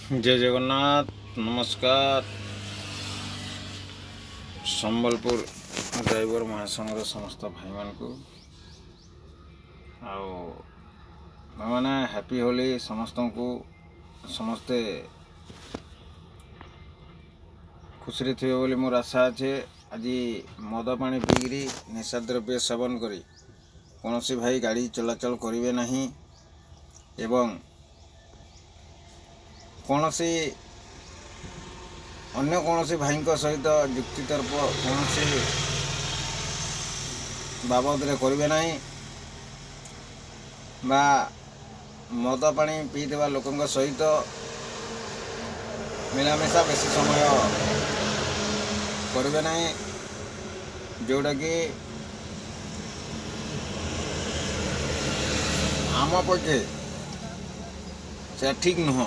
ଜୟ ଜଗନ୍ନାଥ, ନମସ୍କାର। ସମ୍ବଲପୁର ଡ୍ରାଇଭର ମହାସଂଘର ସମସ୍ତ ଭାଇମାନଙ୍କୁ ଆଉ ଭାଇମାନେ, ହ୍ୟାପି ହୋଲି ସମସ୍ତଙ୍କୁ। ସମସ୍ତେ ଖୁସିରେ ଥିବେ ବୋଲି ମୋର ଆଶା ଅଛି। ଆଜି ମଦ ପାଣି ପିଇକିରି, ନିଶା ଦ୍ରବ୍ୟ ସେବନ କରି କୌଣସି ଭାଇ ଗାଡ଼ି ଚଳାଚଳ କରିବେ ନାହିଁ ଏବଂ କୌଣସି ଅନ୍ୟ କୌଣସି ଭାଇଙ୍କ ସହିତ ଯୁକ୍ତିତର୍କ କୌଣସି ବାବଦରେ କରିବେ ନାହିଁ ବା ମଦ ପାଣି ପିଇଥିବା ଲୋକଙ୍କ ସହିତ ମିଳାମିଶା ବେଶୀ ସମୟ କରିବେ ନାହିଁ, ଯେଉଁଟାକି ଆମ ପକ୍ଷେ ସେଟା ଠିକ୍ ନୁହଁ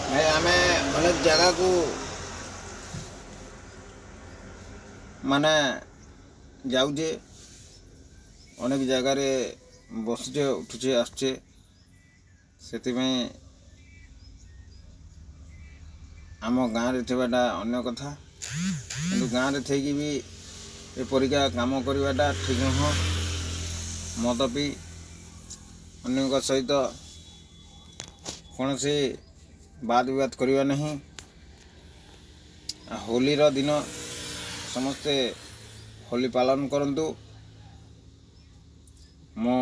ଭାଇ। ଆମେ ଅନେକ ଜାଗାକୁ ମାନେ ଯାଉଛେ, ଅନେକ ଜାଗାରେ ବସୁଛେ, ଉଠୁଛେ, ଆସୁଛେ। ସେଥିପାଇଁ ଆମ ଗାଁରେ ଥିବାଟା ଅନ୍ୟ କଥା, କିନ୍ତୁ ଗାଁରେ ଥାଇକି ବି ଏପରିକା କାମ କରିବାଟା ଠିକ୍ ନୁହଁ। ମଦ ପିଇ ଅନ୍ୟଙ୍କ ସହିତ କୌଣସି ବାଦ ବିବାଦ କରିବା ନାହିଁ। ହୋଲିର ଦିନ ସମସ୍ତେ ହୋଲି ପାଳନ କରନ୍ତୁ। ମୁଁ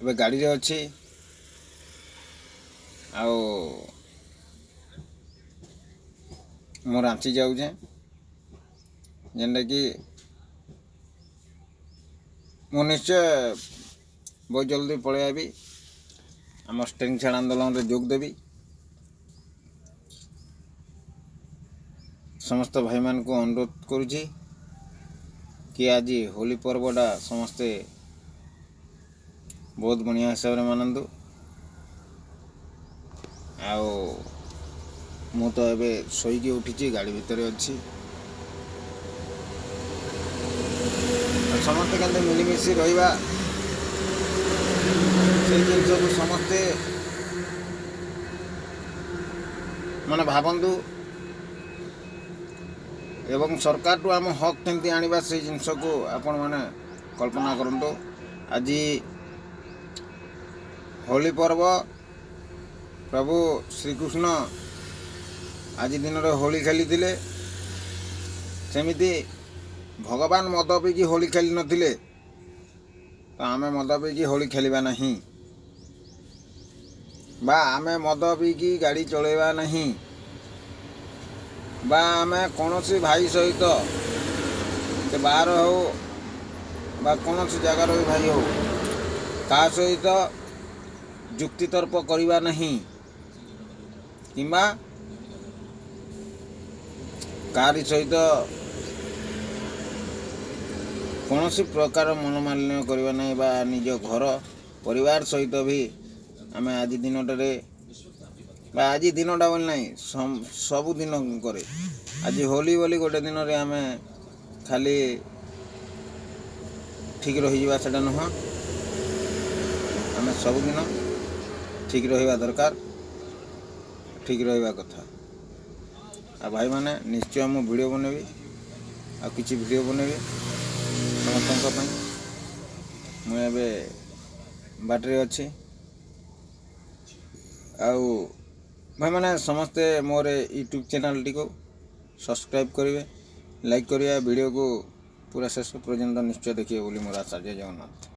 ଏବେ ଗାଡ଼ିରେ ଅଛି ଆଉ ମୁଁ ରାଞ୍ଚି ଯାଉଛେଁ, ଯେନ୍ଟାକି ମୁଁ ନିଶ୍ଚୟ ବହୁତ ଜଲ୍ଦି ପଳେଇ ଆଇବି, ଆମ ଷ୍ଟ୍ରିଙ୍ଗ ଛାଡ଼ ଆନ୍ଦୋଳନରେ ଯୋଗ ଦେବି। ସମସ୍ତ ଭାଇମାନଙ୍କୁ ଅନୁରୋଧ କରୁଛି କି ଆଜି ହୋଲି ପର୍ବଟା ସମସ୍ତେ ବହୁତ ବଢ଼ିଆ ହିସାବରେ ମାନନ୍ତୁ। ଆଉ ମୁଁ ତ ଏବେ ଶୋଇକି ଉଠିଛି, ଗାଡ଼ି ଭିତରେ ଅଛି। ସମସ୍ତେ କେମିତି ମିଳିମିଶି ରହିବା, ସେଇ ଜିନିଷକୁ ସମସ୍ତେ ମାନେ ଭାବନ୍ତୁ ଏବଂ ସରକାରଠୁ ଆମ ହକ୍ କେମିତି ଆଣିବା, ସେଇ ଜିନିଷକୁ ଆପଣମାନେ କଳ୍ପନା କରନ୍ତୁ। ଆଜି ହୋଲି ପର୍ବ, ପ୍ରଭୁ ଶ୍ରୀକୃଷ୍ଣ ଆଜି ଦିନରେ ହୋଲି ଖେଳିଥିଲେ। ସେମିତି ଭଗବାନ ମଦ ପିଇକି ହୋଲି ଖେଳି ନଥିଲେ, ତ ଆମେ ମଦ ପିଇକି ହୋଲି ଖେଳିବା ନାହିଁ ବା ଆମେ ମଦ ପିଇକି ଗାଡ଼ି ଚଳାଇବା ନାହିଁ ବା ଆମେ କୌଣସି ଭାଇ ସହିତ, ସେ ବାହାର ହେଉ ବା କୌଣସି ଜାଗାର ବି ଭାଇ ହେଉ, ତା ସହିତ ଯୁକ୍ତିତର୍କ କରିବା ନାହିଁ କିମ୍ବା କାହାରି ସହିତ କୌଣସି ପ୍ରକାର ମନୋମାଳିନ୍ୟ କରିବା ନାହିଁ ବା ନିଜ ଘର ପରିବାର ସହିତ ବି ଆମେ ଆଜି ଦିନଟାରେ ବା ଆଜି ଦିନଟା ବୋଲି ନାହିଁ, ସବୁ ଦିନ କରେ। ଆଜି ହୋଲି ବୋଲି ଗୋଟେ ଦିନରେ ଆମେ ଖାଲି ଠିକ୍ ରହିଯିବା, ସେଇଟା ନୁହଁ। ଆମେ ସବୁଦିନ ଠିକ୍ ରହିବା ଦରକାର, ଠିକ୍ ରହିବା କଥା। ଆଉ ଭାଇମାନେ, ନିଶ୍ଚୟ ମୁଁ ଭିଡ଼ିଓ ବନେଇବି ଆଉ କିଛି ଭିଡ଼ିଓ ବନେଇବି ସମସ୍ତଙ୍କ ପାଇଁ। ମୁଁ ଏବେ ବାଟରେ ଅଛି। ଆଉ ଭାଇମାନେ, ସମସ୍ତେ ମୋର ୟୁଟ୍ୟୁବ୍ ଚ୍ୟାନେଲ୍ଟିକୁ ସବସ୍କ୍ରାଇବ୍ କରିବେ, ଲାଇକ୍ କରିବେ, ଭିଡ଼ିଓକୁ ପୁରା ଶେଷ ପର୍ଯ୍ୟନ୍ତ ନିଶ୍ଚୟ ଦେଖିବେ ବୋଲି ମୋର ଆଶା। ଜୟ ଜଗନ୍ନାଥ।